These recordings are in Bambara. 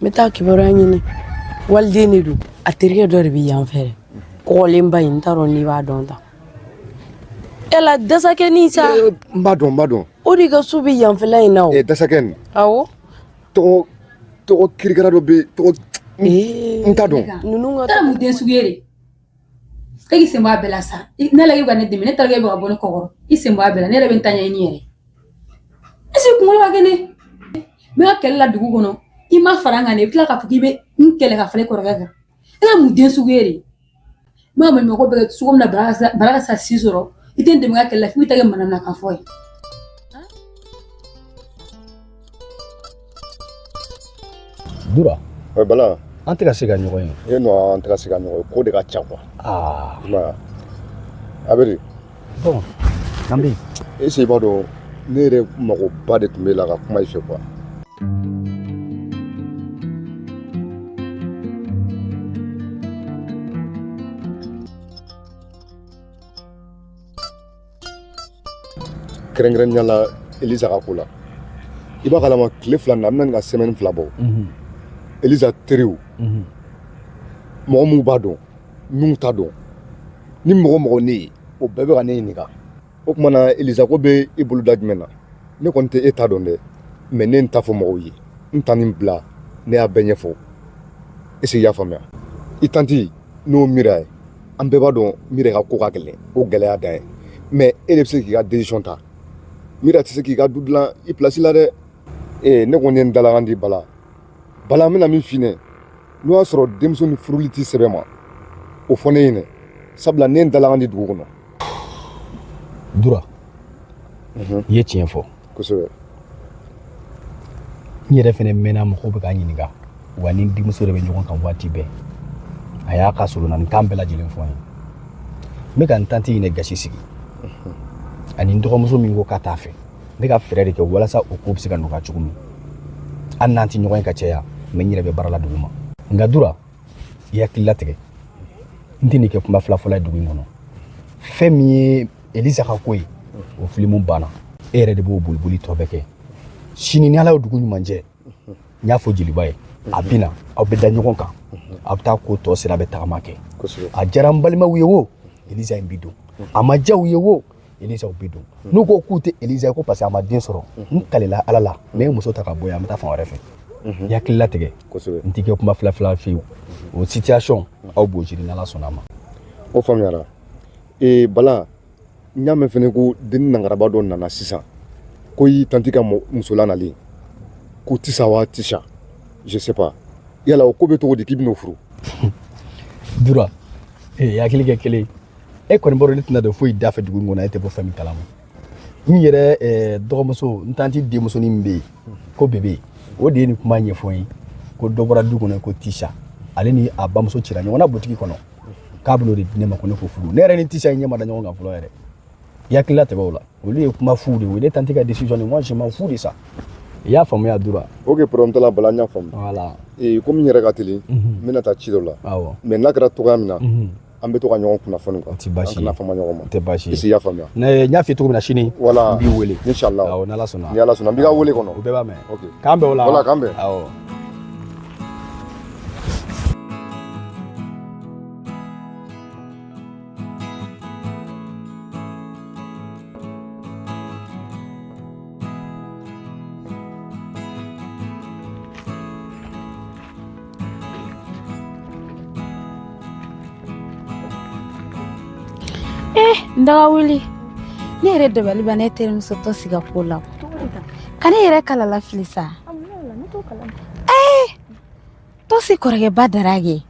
N bɛ taa kibaruya ɲini. Waliden de don, a terikɛ dɔ de bɛ yan fɛ, kɔgɔlenba in, n t'a dɔn n'i b'a dɔn ta. E la dasakɛnin sa. N b'a dɔn, n b'a dɔn. O de ka so bɛ yanfɛla in na o. Ee, dasakɛ nin. Awɔ. Tɔgɔ kirikara dɔ bɛ tɔgɔ, n t'a dɔn. Ninnu ka Taara mun den sugu ye de? E k'i sen bɔ a bɛɛ la sa. Ne la, ka ne dɛmɛ, ne taara, e bɛ ka bɔ ne kɔkɔrɔ. I sen bɔ a bɛɛ la, ne yɛrɛ bɛ n ta ɲɛɲini yɛrɛ. Est-ce que kunkolo ka kɛnɛ? N bɛ ka kɛlɛ la dugu kɔnɔ, i ma fara n kan dɛ, i bɛ tila k'a fɔ k'i bɛ n kɛlɛ ka fara i kɔrɔkɛ kan. E ka mun den sugu ye de? N bɛ ka maɲumako bɛɛ kɛ cogo min na, bara ka sa si sɔrɔ, i tɛ n dɛmɛ ka kɛlɛ la, f'i bɛ taa kɛ manamanakan fɔ ye. Dura. Ouais, Bala. An tɛ ka se ka ɲɔgɔn ye. E non, an tɛ ka se ka ɲɔgɔn ye, ko de ka ca quoi. Aa. I m'a ye a bɛ di? Bon, an bɛ yen. Est-ce que i b'a dɔn, ne yɛrɛ magoba de tun b'e la ka kuma i fɛ quoi. Kɛrɛnkɛrɛnnenya la, Elisa ka ko la, i b'a kalama, tile 2 na, an bɛna nin ka semaine 2 bɔ. Elisa teriw, mɔgɔ minnu b'a dɔn, minnu t'a dɔn, ni mɔgɔ mɔgɔ ne ye, o bɛɛ bɛ ka ne ɲininka. O tuma na, Elisa ko bɛ i bolo da jumɛn na? Ne kɔni tɛ e ta dɔn dɛ, mais ne n ta fɔ mɔgɔw ye, n ta nin bila, ne y'a bɛɛ ɲɛfɔ. Est-ce que i y'a faamuya? I tantie n'o Mira ye, an bɛɛ b'a dɔn Mira ka ko ka gɛlɛn, o gɛlɛya dan ye, mais e de bɛ se k'i ka décision ta. Mira tɛ se k'i ka du dilan i place la dɛ. Ee, ne kɔni ye n dalakan di Bala. Bala, n bɛna min f'i ɲɛna, n'o y'a sɔrɔ denmuso ni furuli t'i sɛbɛ ma, o fɔ ne ɲɛna, sabula ne ye n dalakan di dugu kɔnɔ. Dura, i ye tiɲɛ fɔ. Kosɛbɛ. N yɛrɛ fɛnɛ mɛnna mɔgɔw bɛ k'a ɲininka wa, ni denmuso de bɛ ɲɔgɔn kan waati bɛɛ. A y'a ka solonani kan bɛɛ lajɛlen fɔ n ye. N bɛ ka n tantie ɲinɛ gasi sigi ani n dɔgɔmuso min ko k'a t'a fɛ, n bɛ ka fɛɛrɛ de kɛ walasa o ko bɛ se ka nɔgɔya cogo min. Hali n'an tɛ ɲɔgɔn ye ka caya, mais n yɛrɛ bɛ baara la dugu ma. Nka Dura, i hakili latigɛ, n tɛ nin kɛ kuma fila fɔla ye dugu in kɔnɔ. Fɛn min ye Elisa ka ko ye, o filimu banna. E yɛrɛ de b'o boliboli tɔ bɛɛ kɛ. Sini ni Ala ye dugu ɲuman jɛ, n y'a fɔ jeliba ye, a bɛ na, aw bɛ da ɲɔgɔn kan, aw bɛ taa ko tɔ sira bɛ tagama kɛ. A diyara n balimaw ye o, Elisa in bi don. A ma diya u ye o, Elisa bɛ don. N'u ko k'u tɛ Elisa ye ko parce que a ma den sɔrɔ, n kalela Ala la, n bɛ muso ta ka bɔ yan, an bɛ taa fan wɛrɛ fɛ. I hakili latigɛ, n t'i kɛ kuma fila fila fiyewu. O situation, aw b'o gérer n'Ala sɔnna a ma. O faamuyara. Ee Bala, n y'a mɛn fɛnɛ ko denni nangaraba dɔ nana sisan, ko i tantie ka muso lanalen, ko Tisa wa Tisa, je sais pas, yala o ko bɛ cogo di k'i bɛn'o furu? Dura, ee, hakili kɛ kelen. E kɔni b'a dɔn ne tɛna don foyi da fɛ dugu in kɔnɔ, e tɛ bɔ fɛn min kalama. N yɛrɛ dɔgɔmuso, n tantie denmusonin min bɛ yen ko bebe, o de ye nin kuma ɲɛfɔ n ye ko dɔ bɔra du kɔnɔ ko Tisa, ale ni a bamuso cira ɲɔgɔn na butigi kɔnɔ, k'a bɛn'o de di ne ma ko ne k'o furu. Ne yɛrɛ ni Tisa in ɲɛ ma da ɲɔgɔn kan fɔlɔ yɛrɛ. I hakili latigɛ o la, olu ye kuma fu de ye. O ye ne tantie ka décision de ye, moi je m'en fous de ça. I y'a faamuya Dura? Ok, problème t'a la Bala, n y'a faamu. Voilà. Ee, komi n yɛrɛ ka teli, n bɛna taa ci dɔ la. Awɔ. Mais n'a kɛra cogoya min na, an bɛ to ka ɲɔgɔn kunnafoni quoi. O tɛ baasi ye. An kana fama ɲɔgɔn ma. O tɛ baasi ye. Est-ce que i y'a faamuya? Ne n y'a f'i ye cogo min na, sini. Voilà. N b'i wele. Inchallah. Awɔ, n'Ala sɔnna. Ni Ala sɔnna, n b'i ka wele kɔnɔ. O bɛɛ b'a mɛn. Ok. K'an bɛn o la. Voilà, k'an bɛn. Awɔ. Eh, n daga wuli. Ne yɛrɛ dabali ban ne terimuso Tɔsi ka ko la. Ka ne yɛrɛ kala lafili sa. Eh, Tɔsi kɔrɔkɛ Badara kɛ.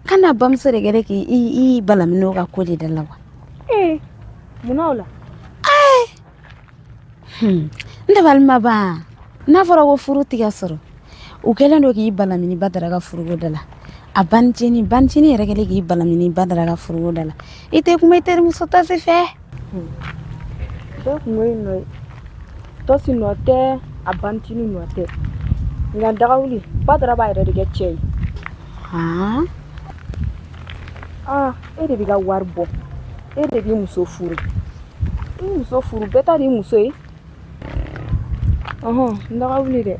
Ka na bamuso de kɛra k'i i balaminɛ o ka ko de da la wa. Eh, mun na o la? Eh, n dabali ma ban. N'a fɔra ko furu tɛ ka sɔrɔ, u kɛlen don k'i balamini Badara ka furuko da la. A banicinin banicinin yɛrɛ kɛlen k'i balamini Badara ka furuko da la. I tɛ kuma i terimuso Tɔsi fɛ. Bɛɛ kungo ye nɔ ye. Tɔsi nɔ tɛ, a banicinin nɔ tɛ. Nka dagawuli, Badara b'a yɛrɛ de kɛ cɛ ye. Han? Aa, e de b'i ka wari bɔ. E de b'i muso furu. I muso furu, bɛɛ ta de y'i muso ye. Ɔhɔn, n dagawuli dɛ.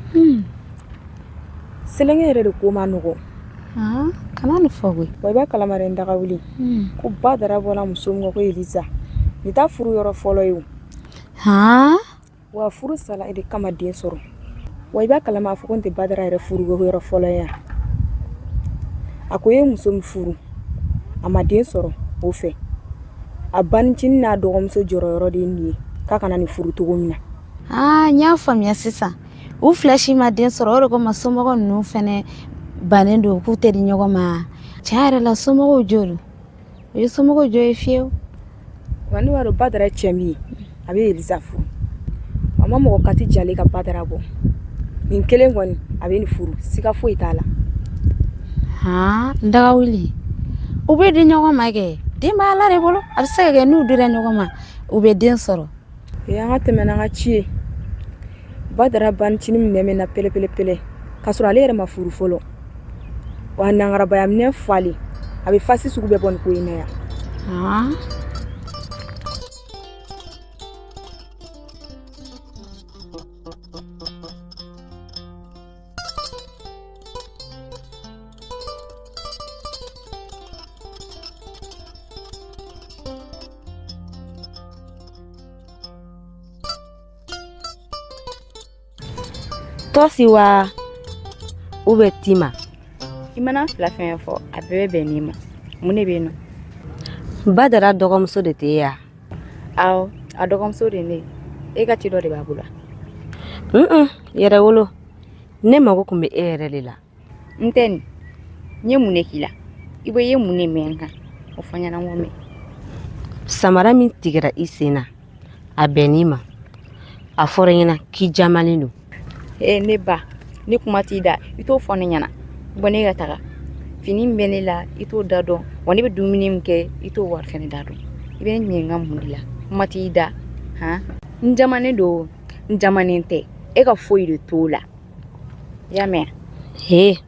Selenge yɛrɛ de ko man nɔgɔ. Kana nin fɔ koyi. Wa i b'a kalama dɛ n dagawuli ko Badara bɔra muso min kɔ ko Eliza nin t'a furu yɔrɔ fɔlɔ ye o. Han? Wa furu sala e de kama den sɔrɔ. Wa i b'a kalama a fɔ ko nin tɛ Badara yɛrɛ furu yɔrɔ fɔlɔ ye a ko ye muso min furu a ma den sɔrɔ o fɛ a banicinin n'a dɔgɔmuso jɔyɔrɔ de ye nin ye k'a kana nin furu cogo min na. Aa n y'a faamuya sisan u fila si ma den sɔrɔ o de kama somɔgɔ ninnu fɛnɛ bannen don k'u tɛ di ɲɔgɔn ma tiɲɛ yɛrɛ la somɔgɔw jo don o ye somɔgɔw jo ye fiyewu. Wa ne b'a dɔn Badara ye cɛ min ye a bɛ Eliza furu a ma mɔgɔ kati jalen ka Badara bɔ nin kelen kɔni a bɛ nin furu siga foyi t'a la. Han n dagawuli u bɛ di ɲɔgɔn ma kɛ den bɛ Ala de bolo a bɛ se ka kɛ n'u dira ɲɔgɔn ma u bɛ den sɔrɔ. Ee an ka tɛmɛ n'an ka ci ye Badara banicinin minɛ min na pelepelepele k'a sɔrɔ ale yɛrɛ ma furu fɔlɔ wa nangarabaya minɛ falen a bɛ fasi sugu bɛɛ bɔ nin ko in na yan. Han. Tɔsi wa ou bien Tima I mana fila fɛn fɔ a bɛɛ bɛ bɛn ne ma mun de bɛ yen nɔ Badara dɔgɔmuso de tɛ e ya awɔ a dɔgɔmuso de ye ne ye e ka ci dɔ de b'a bolo un yɛrɛwolo ne mago tun bɛ e yɛrɛ de la n tɛ nin n ye mun de k'i la i bɔ i ye mun de mɛn n kan o fɔ n ɲɛna n k'o mɛn samara min tigɛra i sen na a bɛnn'i ma a fɔra n ɲɛna k'i jamalen don ee ne ba ni kuma t'i da i t'o fɔ ne ɲɛna bɔ ne ka taga fini min bɛ ne la i t'o da dɔn wa ne bɛ dumuni min kɛ i t'o wari fɛnɛ da dɔn i bɛ ne ɲininka mun de la kuma t'i da han n jamanen don n jamanen tɛ e ka foyi de t'o la i y'a mɛn he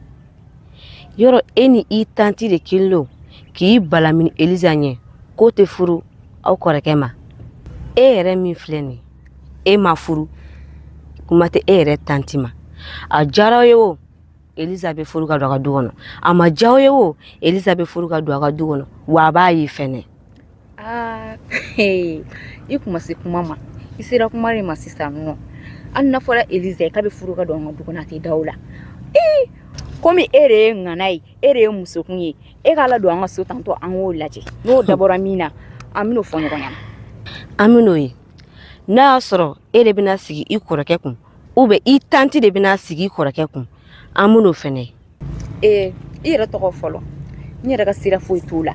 yɔrɔ e ni i tanti de kelen don k'i balamini Eliza ɲɛ k'o tɛ furu aw kɔrɔkɛ ma e yɛrɛ min filɛ nin e ma furu kuma tɛ e yɛrɛ tanti ma a diyara aw ye o Eliza bɛ furu ka don a ka du kɔnɔ a ma diya aw ye o Eliza bɛ furu ka don a ka du kɔnɔ wa a b'a ye fɛnɛ aa i kun ma se kuma ma i sera kuma de ma sisan nɔ hali n'a fɔra Eliza ye k'a bɛ furu ka don an ka du kɔnɔ a tɛ da o la ee komi e de ye ŋana ye e de ye musokun ye e k'a ladon an ka so tantɔ an k'o lajɛ n'o dabɔra min na an bɛn'o fɔ ɲɔgɔn ɲɛna an bɛn'o ye n'a y'a sɔrɔ e de bɛna sigi i kɔrɔkɛ kun ou bien i tanti de bɛna sigi i kɔrɔkɛ kun an bɛn'o fɛnɛ ye ee i yɛrɛ tɔgɔ fɔlɔ n yɛrɛ ka sira foyi t'o la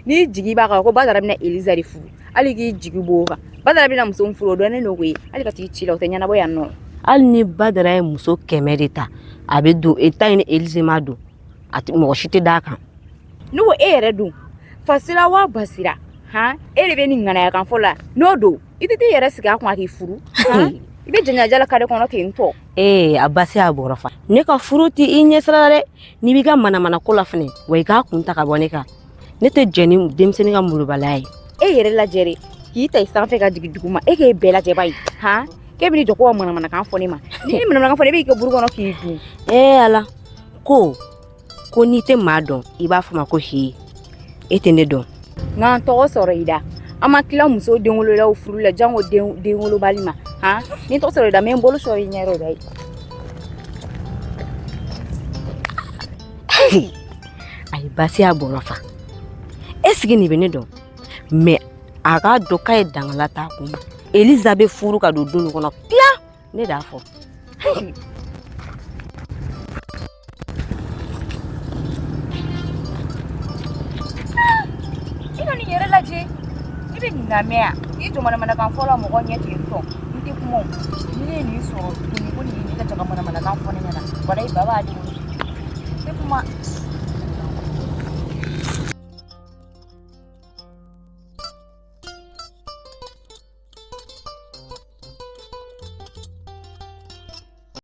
n'i jigi b'a kan ko Badara bɛna Eliza de furu hali k'i jigi b'o kan Badara bɛna muso min furu o dɔnnen don koyi hali ka t'i ci la o tɛ ɲɛnabɔ yan nɔ hali ni Badara ye muso 100 de ta a bɛ don e ta ni Eliza ma don a tɛ mɔgɔ si tɛ d'a kan ne ko e yɛrɛ dun fasira wa basira han e de bɛ nin ŋanaya kan fɔ la n'o don i tɛ t'i yɛrɛ sigi a kun a k'i furu han i bɛ jɛnɛja la kare kɔnɔ ten tɔ ee a basi a bɔra fa ne ka furu tɛ i ɲɛ sira la dɛ n'i b'i ka manamana ko la fɛnɛ wa i k'a kun ta ka bɔ ne kan ne tɛ jɛn ni denmisɛnnin ka molobaliya ye e yɛrɛ lajɛ de k'i ta i sanfɛ ka jigin duguma e k'e bɛɛ lajɛba ye han k'e bɛn'i jɔ ko ka manamanakan fɔ ne ma n'i ye manamanakan fɔ ne b'i kɛ buru kɔnɔ k'i dun ee ala ko n'i tɛ maa dɔn i b'a fɔ ma ko he e tɛ ne dɔn nka n tɔgɔ sɔrɔ i da an ma tila muso denwololaw furu la jango denwolobali ma han ni tɔgɔ sɔrɔ i da n bɛ n bolo sɔrɔ i ɲɛ yɔrɔ da ye ayi basi y'a bɔrɔ fa est-ce que nin bɛ ne dɔn mais a k'a dɔn k'a ye dangala t'a kun ma Eliza bɛ furu ka don du nin kɔnɔ piyan ne de y'a fɔ i ka nin yɛrɛ lajɛ i bɛ nin lamɛn yan i jɔ manamanakan fɔ la mɔgɔ ɲɛ ten tɔ n tɛ kuma o ni ne ye nin sɔrɔ tuguni ko nin ye ne ka jɔ ka manamanakan fɔ ne ɲɛna walayi ba b'a di n tɛ kuma.